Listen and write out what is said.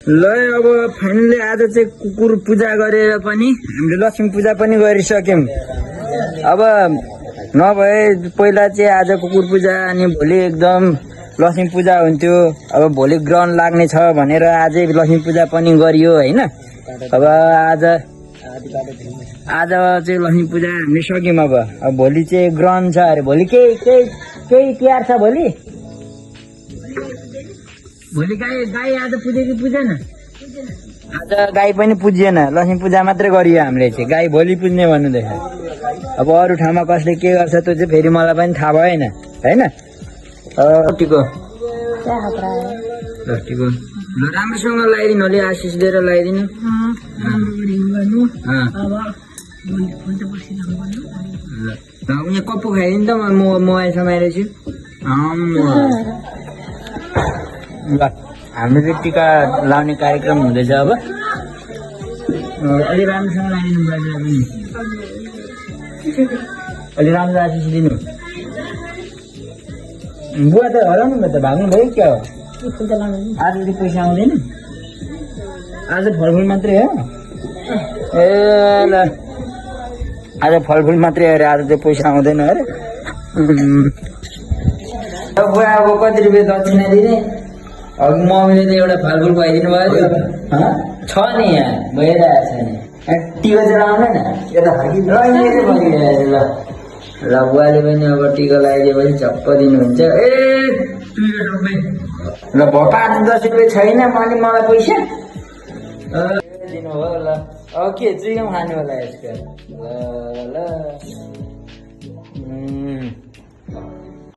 ल अब फाइनली आज चाहिँ कुकुर पूजा गरेर पनि हामीले लक्ष्मी पूजा पनि गरिसक्यौँ। अब नभए पहिला चाहिँ आज कुकुर पूजा अनि भोलि एकदम लक्ष्मी पूजा हुन्थ्यो। अब भोलि ग्रहण लाग्ने छ भनेर आजै लक्ष्मी पूजा पनि गरियो होइन। अब आज चाहिँ लक्ष्मी पूजा हामीले सक्यौँ। अब भोलि चाहिँ ग्रहण छ अरे। भोलि केही तिहार छ भोलि। भोलि गाई आज पुज्यो कि पुजेन? आज गाई पनि पुजिएन, लक्ष्मी पूजा मात्रै गरियो हामीले चाहिँ। गाई भोलि पुज्ने भन्नुहुँदैछ। अब अरू ठाउँमा कसले के गर्छ त्यो चाहिँ फेरि मलाई पनि थाहा भएन होइन। टिको ल राम्रोसँग लगाइदिनु अलि आशिष दिएर लगाइदिनु। ल उनी कप्पु खाइदिनु त म आइसम्म आइरहेछु। ल हाम्रो चाहिँ टिका लाउने कार्यक्रम हुँदैछ। अब अलि राम्रोसँग लगाइदिनु बाजेलाई पनि, अलि राम्रो आशिष दिनु। बुवा त हराउनु भयो त, भाग्नु भयो क्या हो? आज चाहिँ पैसा आउँदैन, आज फलफुल मात्रै हो। ए ल आज फलफुल मात्रै अरे, आज चाहिँ पैसा आउँदैन अरे। बुवा अब कति रुपियाँ दक्षिणा दिने? अघि मम्मीले त एउटा फलफुल खुवाइदिनु भयो। छ नि यहाँ भइरहेको छ नि। टिका चाहिँ लाउँदैन यो त ल ल बुवाले पनि अब टिका लगाइदिएपछि झप्प दिनुहुन्छ। ए ल 5-10 रुपियाँ छैन मैले मलाई पैसा दिनु हो। ल अब के चुइम खानु होला यसको। ल